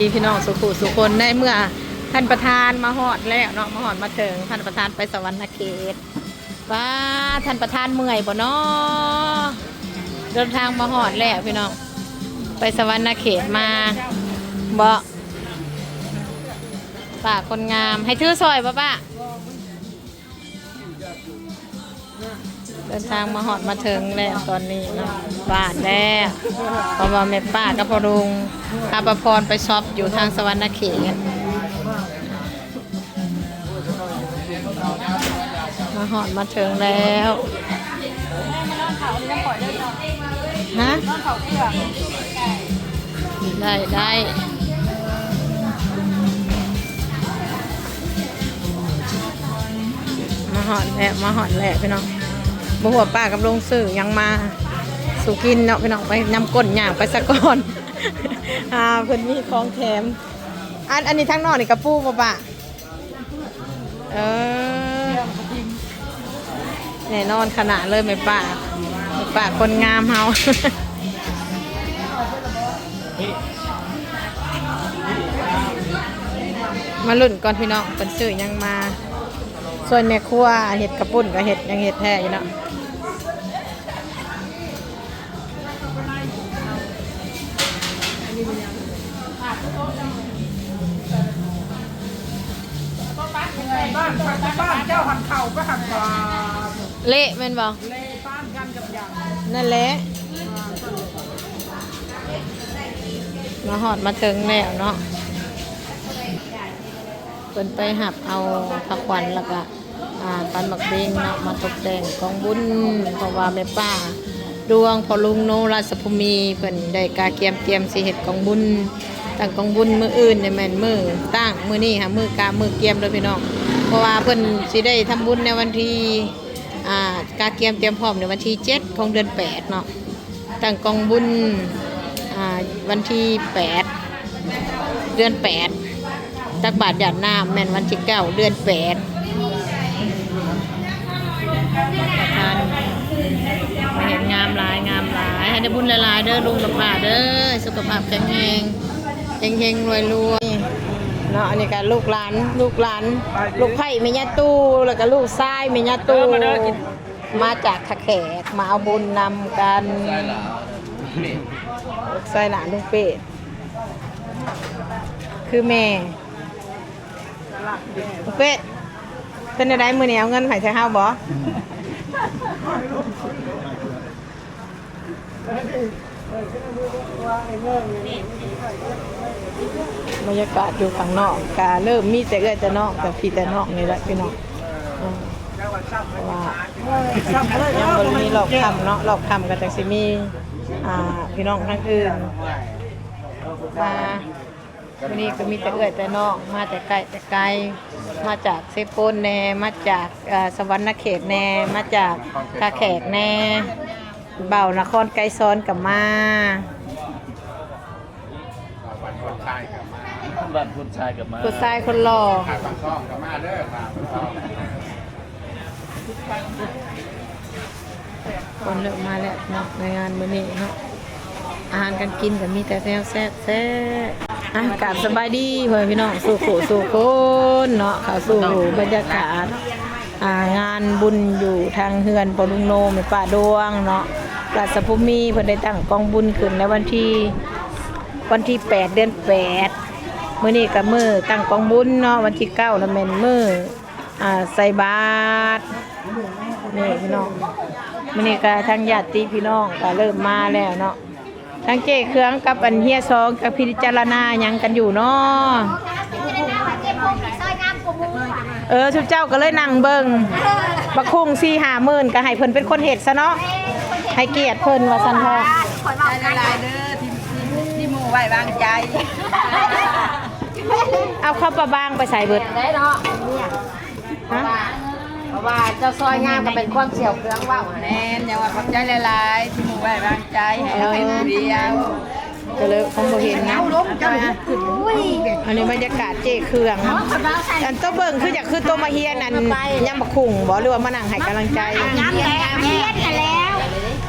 ພີ່ນ້ອງສູ່ຜູ້ສູ່ຄົນ ໃນເມື່ອທ່ານປະທານມາຮອດແລ້ວເນາະ ມາຮອດມາເຖິງ ທ່ານປະທານໄປສະຫວັນນະເຂດ. ປ້າ ທ່ານປະທານເມື່ອຍບໍ່ນໍ? ເດີນທາງມາຮອດແລ້ວພີ່ນ້ອງ ໄປສະຫວັນນະເຂດມາເບາະ. ປ້າຄົນງາມ ໃຫ້ຖືຊ່ອຍບໍ່ປ້າ? ເດີນທາງມາຮອດມາເຖິງແລ້ວຕອນນີ້ເນາະ ບ້ານແລ້ວ ເພາະວ່າແມ່ປ້າກັບພໍ່ລຸງພາປ້າພອນໄປຊັອບຢູ່ທາງສະຫວັນນະເຂດ. ມາຮອດມາເຖິງແລ້ວ. ຮະ? ໄດ້ ໄດ້ ມາຮອດແລ້ວ ມາຮອດແລ້ວພີ່ນ້ອງ. ບໍ່ຮູ້ວ່າປ້າກັບລຸງຊື້ຫຍັງມາສູ່ກິນເນາະພີ່ນ້ອງ ໄປນຳກົ້ນຍ່າງໄປສາກ່ອນ ຫາເພິ່ນມີຂອງແຖມ. ອັນ ອັນນີ້ທາງນອກນີ້ກະປູບໍ່ປ້າ? ເອີ ແນ່ນອນຂະໜາດເລີຍແມ່ປ້າ ແມ່ປ້າຄົນງາມເຮົາ. ມາລຸ້ນກ່ອນພີ່ນ້ອງ ເພິ່ນຊື້ຫຍັງມາ ຊ່ວຍແມ່ຄົວເຮັດ ກະປຸ້ນກະເຮັດ ຍັງເຮັດແທ້ຢູ່ເນາະ. ບ້ານ ບ້ານເຈົ້າຫັ້ນເຂົ້າໄປຫັ້ນວ່າ ເລະແມ່ນບໍ່? ເລະປານກັນກັບຫຍັງ ນັ້ນແຫຼະ. ມາຮອດມາເຖິງແລ້ວເນາະ ເພິ່ນໄປຮັບເອົາພະຂວັນ ແລ້ວກະ ອ່າ ປັນໝາກເບັງເນາະ ມາຕົກແຕ່ງກອງບຸນ ເພາະວ່າແມ່ປ້າດວງ ພໍ່ລຸງໂນ ລາຊະພູມີ ເພິ່ນໄດ້ກະກຽມຕຽມຊິເຮັດກອງບຸນ ຕັ້ງກອງບຸນມື້ອື່ນນີ້ແມ່ນມື້ຕັ້ງ ມື້ນີ້ຫາມື້ກະມື້ກຽມເດີພີ່ນ້ອງ ເພາະວ່າເພິ່ນຊິໄດ້ທຳບຸນໃນວັນທີ ອ່າ ກະກຽມຕຽມພ້ອມໃນວັນທີເຈັດຂອງເດືອນແປດເນາະ. ຕັ້ງກອງບຸນ ອ່າ ວັນທີແປດ ເດືອນແປດ ຕັກບາດຢາດນ້ຳແມ່ນວັນທີເກົ້າ ເດືອນແປດ. ປະທານ ເຫັນງາມຫຼາຍ ງາມຫຼາຍ ໃຫ້ໄດ້ບຸນຫຼາຍໆເດີ ລຸງກັບປ້າເດີ ສຸຂະພາບແຂງແຮງ ເຮັງໆລວຍໆເນາະ. ອັນນີ້ກະລູກຫຼານ ລູກຫຼານ ລູກໃພ້ແມ່ຍ່າຕູ້ ແລ້ວກະລູກຊາຍແມ່ຍ່າຕູ້ ມາຈາກທ່າແຂກ ມາເອົາບຸນນຳກັນ ລູກຊາຍຫຼານລຸງເປ້ ຄືແມ່ ລຸງເປ້ ເປັນແນວໃດມື້ນີ້ ເອົາເງິນໃຫ້ໃສ່ເຮົາບໍ່? ບັນຍາກາດຢູ່ຂ້າງນອກກະເລີ່ມມີແຕ່ເອື້ອຍແຕ່ນ້ອງ ແຕ່ພີ່ແຕ່ນ້ອງນີ້ແຫຼະພີ່ນ້ອງ ເພາະວ່າຍັງບໍ່ໄດ້ມີລອບຄ່ຳເນາະ ລອບຄ່ຳກະຈັ່ງຊິມີ ອ່າ ພີ່ນ້ອງທາງອື່ນມາ. ມື້ນີ້ກະມີແຕ່ເອື້ອຍແຕ່ນ້ອງ ມາແຕ່ໃກ້ແຕ່ໄກ ມາຈາກເຊໂປນແນ່ ມາຈາກ ເອີ ສະຫວັນນະເຂດແນ່ ມາຈາກທ່າແຂກແນ່ ບ່າວນະຄອນໄກສອນກະມາ ບ້ານຄົນຊາຍກະມາ ບ້ານຄົນຊາຍກະມາ ຜູ້ຊາຍຄົນຫຼໍ່ ປາກຊ່ອງກະມາເດີ ປາກຊ່ອງ. ຄົນເລີ່ມມາແລ້ວເນາະ ໃນງານມື້ນີ້ເນາະ ອາຫານການກິນກະມີແຕ່ແນວແຊບໆ. ອ່ະ ກາບສະບາຍດີພໍ່ແມ່ພີ່ນ້ອງສູ່ຜູ້ສູ່ຄົນເນາະ ເຂົ້າສູ່ບັນຍາກາດ ອ່າ ງານບຸນຢູ່ທາງເຮືອນພໍ່ລຸງໂນ ແມ່ປ້າດວງເນາະ ລາຊະພູມີ ເພິ່ນໄດ້ຕັ້ງກອງບຸນຂຶ້ນໃນວັນທີ ວັນທີແປດ ເດືອນແປດ ມື້ນີ້ກະມື້ຕັ້ງກອງບຸນເນາະ ວັນທີເກົ້ານະແມ່ນມື້ ອ່າ ໃສ່ບາດ ນີ້ພີ່ນ້ອງ ມື້ນີ້ກະທາງຍາດຕິພີ່ນ້ອງກະເລີ່ມມາແລ້ວເນາະ ທາງເຈ້ເຄືອງກັບອັນເຮຍສອງກະພິຈາລະນາຫຍັງກັນຢູ່ເນາະ ເອີ ຊຸມເຈົ້າກະເລີຍນັ່ງເບິ່ງ ບັກຄຸງສີ່ຫ້າໝື່ນກະໃຫ້ເພິ່ນເປັນຄົນເຮັດຊະເນາະ ໃຫ້ກຽດເພິ່ນວ່າຊັ້ນເທາະ ຂອບໃຈຫຼາຍໆເດີ ທີ່ ທີ່ ທີ່ໝູ່ໄວ້ວາງໃຈ ເອົາເຂົ້າປາບາງໄປໃສເບິດ ໄດ້ເນາະ ຮະ ເພາະວ່າເຈົ້າຊ່ອຍງາມກະເປັນຄວາມສ່ຽວເຄື່ອງເວົ້າຫັ້ນແຫຼະ ແມ່ນ ຫຍັງວ່າຂອບໃຈຫຼາຍໆ ທີ່ໝູ່ໄວ້ວາງໃຈ ໃຫ້ເຮົາເຮັດຜູ້ດຽວ ກະເລີຍຄົງບໍ່ເຫັນນະ ອັນນີ້ບັນຍາກາດເຈ້ເຄື່ອງ ອັນໂຕເບິ່ງຄືຢາກຄືໂຕມາຮຽນ ອັນຍຳບັກຄຸງບໍ່ ຫຼືວ່າມານັ່ງໃຫ້ກຳລັງໃຈ ຍຳແລະຮຽນຫັ້ນແລ້ວ.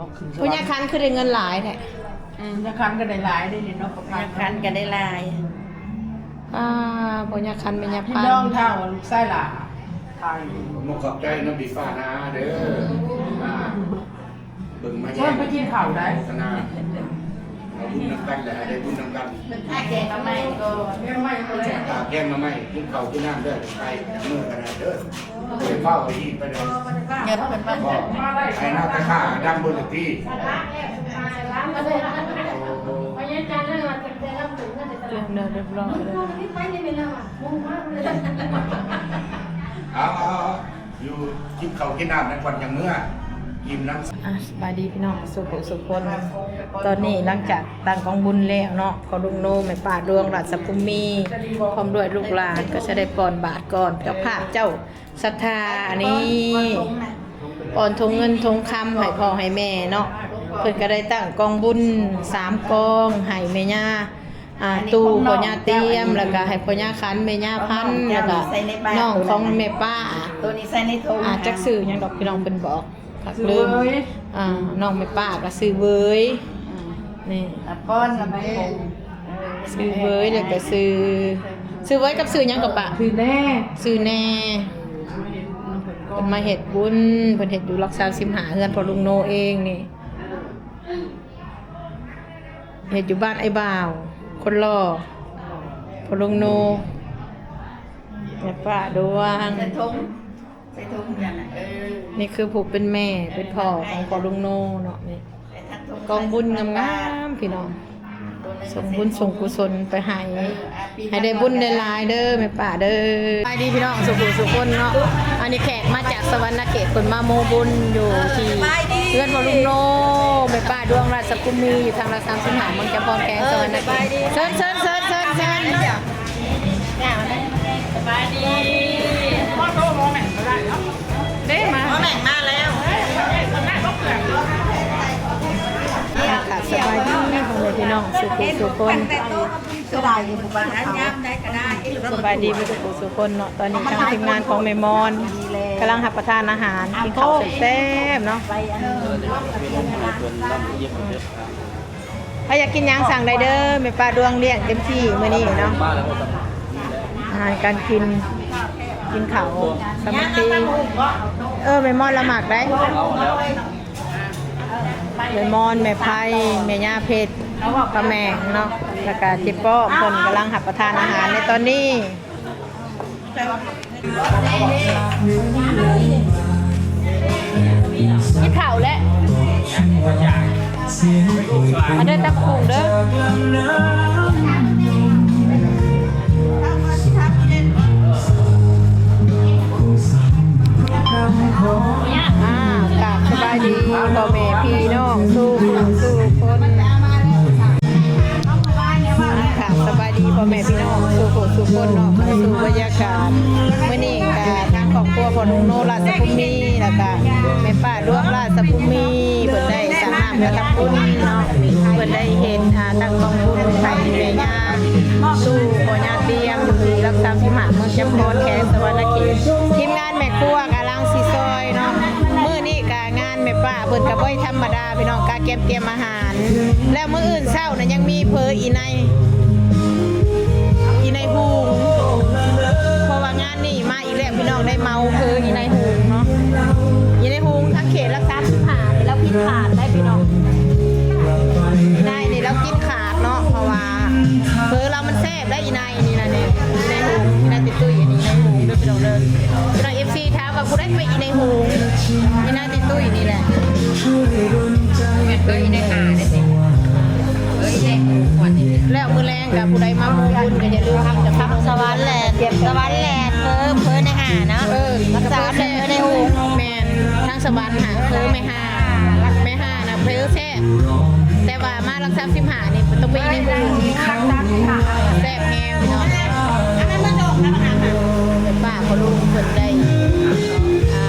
ພໍ່ຍາຄັນຄືໄດ້ເງິນຫຼາຍແທ້? ອືມ ພໍ່ຍາຄັນກໍໄດ້ຫຼາຍເດ້ນີ້ເນາະ ພໍ່ຍາຄັນກໍໄດ້ຫຼາຍ. ອ່າ ພໍ່ຍາຄັນແມ່ຍາພັນ ພີ່ນ້ອງເຖົ້າ ລູກຊາຍຫຼ້າ ຂອບໃຈນຳພີ່ປ້ານາເດີ ອ່າ ເບິ່ງມາແຍງ ເຊີນໄປກິນເຂົ້າໄດ໋ ເອົາບຸນນຳກັນແຫຼະ ໃຫ້ໄດ້ບຸນນຳກັນ. ເພິ່ນຖ້າແກງໜໍ່ໄມ້ກ່ອນ ແກງໜໍ່ໄມ້ ກິນເຂົ້າກິນນ້ຳເດີ ໄປມື້ກໍໄດ້ເດີ ບໍ່ໄດ້ຟ້າວໄປອີກໄປເດີ ເງິນເພິ່ນມາ ໃຫ້ນາຕາຂ້າດຳເບິ່ງຕິ. ເອົາ ເອົາ ເອົາ ຢູ່ກິນເຂົ້າກິນນ້ຳນຳກ່ອນ ຈັ່ງເມືອ ອີ່ມນຳ. ອ່າ ສະບາຍດີພີ່ນ້ອງສູ່ຜູ້ສູ່ຄົນ. ຕອນນີ້ຫຼັງຈາກຕັ້ງກອງບຸນແລ້ວເນາະ ພໍ່ລຸງໂນ ແມ່ປ້າດວງ ລາຊະພູມີ ພ້ອມດ້ວຍລູກຫຼານ ກໍຈະໄດ້ປ້ອນບາດກ່ອນ. ເຈົ້າພາບເຈົ້າສັດທາອັນນີ້ ປ້ອນຖົງເງິນຖົງຄຳໃຫ້ພໍ່ໃຫ້ແມ່ເນາະ. ເພິ່ນກໍໄດ້ຕັ້ງກອງບຸນສາມກອງ ໃຫ້ແມ່ຍ່າ ອ່າ ຕູ້ ພໍ່ຍ່າຕຽມ ແລ້ວກໍໃຫ້ພໍ່ຍ່າຂັນ ແມ່ຍ່າພັນ ແລ້ວກໍນ້ອງຂອງແມ່ປ້າ ໂຕນີ້ໃສ່ໃນຖົງ ອ່າ ຈັກຊື່ຫຍັງດອກ ພີ່ນ້ອງເພິ່ນບອກ ຄັກລືມ. ອ່າ ນ້ອງແມ່ປ້າກໍຊື່ເຫວີຍ ນີ້ ຊື່ເຫວີຍ ແລ້ວກໍຊື່ ຊື່ເຫວີຍກັບຊື່ຫຍັງກໍປະ? ຊື່ແນ ຊື່ແນ. ເພິ່ນມາເຮັດບຸນ ເພິ່ນເຮັດຢູ່ຫຼັກສາມສິບຫ້າ ເຮືອນພໍ່ລຸງໂນເອງນີ້. ເຮັດຢູ່ບ້ານອ້າຍບ່າວ ຄົນຫຼໍ່ ພໍ່ລຸງໂນ ແມ່ປ້າດວງ ໃສ່ຖົງ ໃສ່ຖົງນັ້ນນະ ເອີ ນີ້ຄືຜູ້ເປັນແມ່ເປັນພໍ່ຂອງພໍ່ລຸງໂນເນາະ. ນີ້ກອງບຸນງາມໆ ພີ່ນ້ອງ ສົ່ງບຸນສົ່ງກຸສົນໄປໃຫ້ ໃຫ້ໄດ້ບຸນໄດ້ຫຼາຍເດີແມ່ປ້າເດີ. ສະບາຍດີພີ່ນ້ອງສູ່ຜູ້ສູ່ຄົນເນາະ. ອັນນີ້ແຂກມາຈາກສະຫວັນນະເຂດ ເພິ່ນມາໂມບຸນຢູ່ທີ່ເຮືອນພໍ່ລຸງໂນ ແມ່ປ້າດວງ ລາຊະພູມີ ຢູ່ທາງຫຼັກສາມສິບຫ້າ ເມືອງຈຳພອນ ແຂວງສະຫວັນນະເຂດ. ເຊີນ ເຊີນ ເຊີນ ເຊີນ ເຊີນ. ສະບາຍດີ ເດ້ມາ ໝໍແໝ່ງມາແລ້ວ. ສະບາຍດີພໍ່ແມ່ພີ່ນ້ອງສູ່ຜູ້ສູ່ຄົນ. ສະບາຍດີເບິດສູ່ຜູ້ສູ່ຄົນເນາະ. ຕອນນີ້ທາງທີມງານຂອງແມ່ມອນກຳລັງຮັບປະທານອາຫານ ກິນເຂົ້າແຊບໆເນາະ. ໃຜຢາກກິນຫຍັງສັ່ງໄດ້ເດີ ແມ່ປ້າດວງລ້ຽງເຕັມທີ່ມື້ນີ້ເນາະ. ອາຫານການກິນ ກິນເຂົ້າສາມັກຄີ. ເອີ ແມ່ມອນລະມັກໄດ໋. ແມ່ມອນ ແມ່ໄພ ແມ່ຍ່າເພັດ ປ້າແໝ່ງເນາະ ແລ້ວກະເຈັບປ້ອມ ເພິ່ນກຳລັງຮັບປະທານອາຫານໃນຕອນນີ້. ກິນເຂົ້າແລ້ວ ມາເດີ ຕັບກຸງເດີ. ອ່າ ກາບສະບາຍດີພໍ່ແມ່ພີ່ນ້ອງສູ່ຜູ້ສູ່ຄົນ. ກາບສະບາຍດີພໍ່ແມ່ພີ່ນ້ອງສູ່ຜູ້ສູ່ຄົນເນາະ. ເຂົ້າສູ່ບັນຍາກາດມື້ນີ້ກະ ທາງຄອບຄົວພໍ່ລຸງໂນ ລາຊະພູມີ ແລ້ວກະແມ່ປ້າດວງ ລາຊະພູມີ ເພິ່ນໄດ້ສ້າງນ້ຳກະທຳບຸນເນາະ. ເພິ່ນໄດ້ເຮັດ ອ່າ ຕັ້ງກອງບຸນໃຫ້ແມ່ຍ່າຕູ້ ພໍ່ຍ່າຕຽມ ຢູ່ທີ່ຫຼັກສາມສິບຫ້າ ເມືອງຈຳພອນ ແຂວງສະຫວັນນະເຂດ. ທີມງານແມ່ຄົວກຳລັງຊິຊອຍເນາະ. ມື້ນີ້ກະງານແມ່ປ້າເພິ່ນກະບໍ່ທຳມະດາພີ່ນ້ອງ ກະກຽມ ກຽມອາຫານ. ແລ້ວມື້ອື່ນເຊົ້ານະຍັງມີເຝີອີ່ໄນ ອີ່ໄນຫູງ ເພາະວ່າງານນີ້ມາອີກແລ້ວພີ່ນ້ອງ ໄດ້ເໝົາເຝີອີ່ໄນຫູງເນາະ. ອີ່ໄນຫູງທາງເຂດຫຼັກສາມສິບຫ້າ ລາວກິນຂາດໄດ໋ພີ່ນ້ອງ. ອີ່ໄນນີ້ລາວກິນຂາດເນາະ ເພາະວ່າເຝີລາວມັນແຊບໄດ໋ ອີ່ໄນນີ້ນະ. ນີ້ ອີ່ໄນຫູງ ອີ່ໄນຕິດຕຸ້ຍ ອັນນີ້ອີ່ໄນຫູງເດີພີ່ນ້ອງເດີ. ພີ່ນ້ອງ ເອັຟຊີ ຖາມວ່າຜູ້ໃດເປັນອີ່ໄນຫູງ ອີ່ນາຕິດຕຸ້ຍນີ້ແຫຼະ. ແລ້ວມື້ແລງກະຜູ້ໃດມາໂມບຸນກະຢ່າລືມທຳ ສະຫວັນແລນ ສະຫວັນແລນ ເຝີ ເຝີໃນຫາເນາະ. ເອີ ສະຫວັນແລນ ເຝີໃນຫູງ. ແມ່ນ ທາງສະຫວັນຫາເຝີແມ່ຫາ ແມ່ຫານະເຝີແຊບ ແຕ່ວ່າມາຫຼັກສາມສິບຫ້ານີ້ຕ້ອງໄປອີ່ໄນຫູງ ແຊບແຮງເນາະ. ແມ່ປ້າພໍ່ລຸງເພິ່ນໄດ້ ອ່າ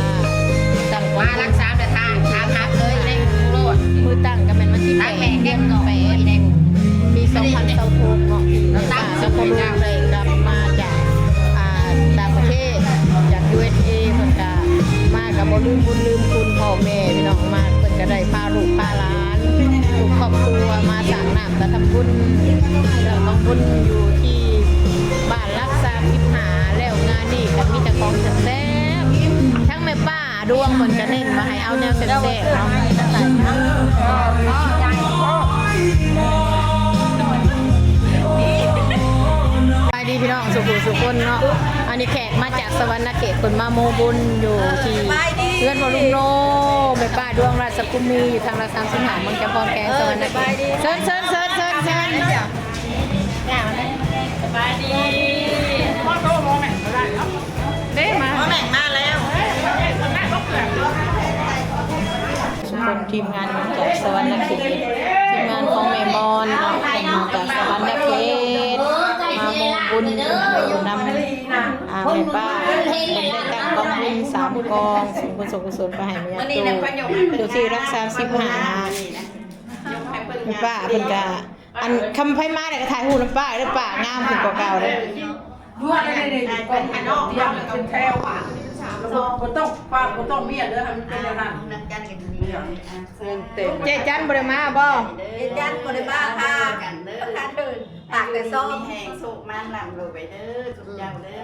ຕັ້ງ ມາລັກສາມເດີທ່ານ ຖາມຫາເຄີຍໃນໂລດ ມື້ຕັ້ງກໍແມ່ນວັນທີແປດ ເດືອນແປດ ປີສອງພັນຊາວຫົກເນາະ. ລັກສາມ ສອງຄົນໄດ້ກັບມາຈາກ ອ່າ ຕ່າງປະເທດ ຈາກ ຢູເອັສເອ ເພິ່ນກະມາກະບໍ່ລືມບຸນລືມຄຸນພໍ່ແມ່ພີ່ນ້ອງ. ມາເພິ່ນກະ ໄດ້ພາລູກພາຫຼານ ທຸກຄອບຄົວມາສ້າງນ້ຳກະທຳບຸນ ແລ້ວກະບຸນຢູ່ທີ່ບ້ານຫຼັກສາມສິບຫ້າ ແລ້ວງານນີ້ກະມີແຕ່ຂອງແຊບໆ ທັງແມ່ປ້າ ດວງເພິ່ນກະເນັ້ນວ່າໃຫ້ເອົາແນວແຊບໆເນາະ. ສະບາຍດີພີ່ນ້ອງ ສູ່ຜູ້ສູ່ຄົນເນາະ ອັນນີ້ແຂກມາຈາກສະຫວັນນະເຂດ ເພິ່ນມາໂມບຸນຢູ່ທີ່ເຮືອນພໍ່ລຸງໂນ ແມ່ປ້າດວງ ລາຊະກຸມມີ ຢູ່ທາງຫຼັກສາມສິບຫ້າ ເມືອງຈຳພອນ ແຂວງສະຫວັນນະເຂດ. ເຊີນ ເຊີນ ເຊີນ ເຊີນ ເຊີນ. ສະບາຍດີ ເດ້ ມາ ໝໍແໝ່ງມາແລ້ວ. ທຸກຄົນ ທີມງານມາຈາກສະຫວັນນະເຂດ ທີມງານຂອງແມ່ມອນເນາະ ເພິ່ນມາຈາກສະຫວັນນະເຂດ ມາໂມບຸນຢູ່ນຳ ອາ ແມ່ປ້າ ເພິ່ນໄດ້ຕັ້ງກອງບຸນສາມກອງ ສູນບຸນສ່ວນກຸສົນໄປໃຫ້ແມ່ຍ່າຕູ້ ຢູ່ທີ່ຫຼັກສາມສິບຫ້າ. ແມ່ປ້າເພິ່ນກະ ອັນ ຄັນໃຜມາແລ້ວກະຖ່າຍຮູບນຳປ້າເດີ ປ້າງາມຂຶ້ນກວ່າເກົ່າເດີ. ຢູ່ຫັ້ນເດ້ ຢູ່ກ້ອງ ຕຽງເປັນແຖວ ບໍ່ຕ້ອງ ປ້າບໍ່ຕ້ອງວຽນເດີ ໃຫ້ມັນເປັນແນວນັ້ນ. ເຈ້ຈັນບໍ່ໄດ້ມາບໍ່? ເຈ້ຈັນບໍ່ໄດ້ມາຄ່ະ ປາກແຕ່ຊອມ ມີແຮງ ໂຊກມານຳລວຍເດີ ທຸກເຈົ້າເດີ.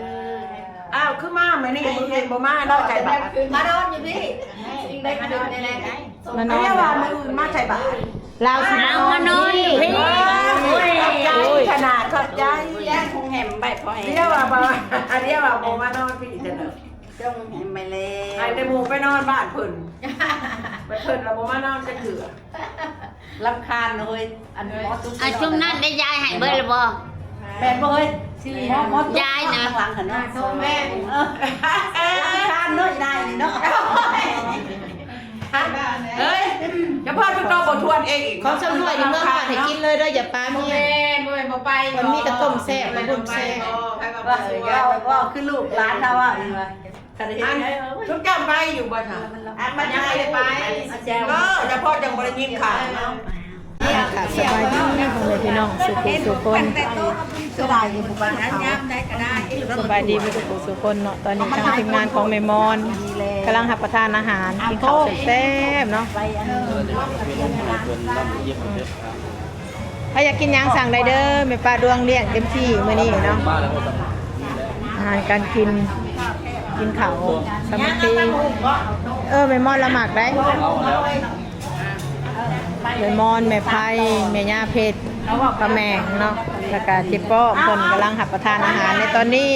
ອ້າວ ຄືມາມື້ນີ້ ມື້ອື່ນບໍ່ມາ ນອນໃຈບາດ ມານອນຢູ່ພີ້ ສິ່ງໃດຄືແນວໃດ. ມານອນ ດຽວວ່າມື້ອື່ນມາໃສ່ບາດ ລາວຊິມານອນ ມານອນຢູ່ພີ້. ໂອ້ຍ ຂະໜາດຂອບໃຈ ແລ້ວຄົງແຮມໄວ້ພໍແຮງ ດຽວວ່າບໍ່ ດຽວວ່າບໍ່ມານອນພີ້ຈັ່ງໃດ ຈົງແຮມໄວ້ແລ້ວ ໃຫ້ແຕ່ໝູ່ໄປນອນບ້ານເພິ່ນ ໄປເພິ່ນລະບໍ່ມານອນຈັກເທື່ອ ລຳຄານເຮີຍ. ອັນໝໍຕຸກ ອັນຊຸມນັ້ນໄດ້ຢາຍໃຫ້ເບິດລະບໍ່? ແມ່ນບໍ່ເຮີຍ? ໝໍ ໝໍຕຸກ ຢາຍນະ ຂ້າງຫຼັງຫັ້ນເນາະ ແມ່ນ ເອີ ລຳຄານເນາະ ຍາຍນີ້ເນາະ. ເຮີຍ ຈະພາໄປຕໍ່ບໍ່ທວນເອງອີກ ຂອງຊຳລວຍນີ້ເມືອງບ້ານໃຫ້ກິນເລີຍເດີ ຢ່າປາເມຍ. ບໍ່ແມ່ນ ບໍ່ແມ່ນ ບໍ່ໄປ ມັນມີແຕ່ຕົ້ມແຊບ ມັນບຸນແຊບ. ເວົ້າ ເວົ້າຄືລູກຫຼານເຮົາວ່າ ອັນ ຊຸມເຈົ້າໄປຢູ່ບໍ່ຊະ? ອັນ ມັນຍັງບໍ່ໄດ້ໄປ ເອີ ຈະພໍຈັ່ງບໍ່ໄດ້ຍິນຂ່າວເນາະ. ກະສະບາຍດີພໍ່ແມ່ພີ່ນ້ອງສູ່ຜູ້ສູ່ຄົນ ສະບາຍດີເບິດສູ່ຜູ້ສູ່ຄົນເນາະ. ຕອນນີ້ທາງທີມງານຂອງແມ່ມອນກຳລັງຮັບປະທານອາຫານ ກິນເຂົ້າແຊບໆເນາະ. ໃຜຢາກກິນຫຍັງສັ່ງໄດ້ເດີ ແມ່ປ້າດວງລ້ຽງເຕັມທີ່ມື້ນີ້ເນາະ. ອາຫານການກິນ ກິນເຂົ້າສາມັກຄີ ເອີ ແມ່ມອນລະມັກໄດ໋. ແມ່ມອນ ແມ່ໄພ ແມ່ຍ່າເພັດ ປ້າແໝ່ງເນາະ ແລ້ວກະເຈັບປ້ອມ ເພິ່ນກຳລັງຮັບປະທານອາຫານໃນຕອນນີ້.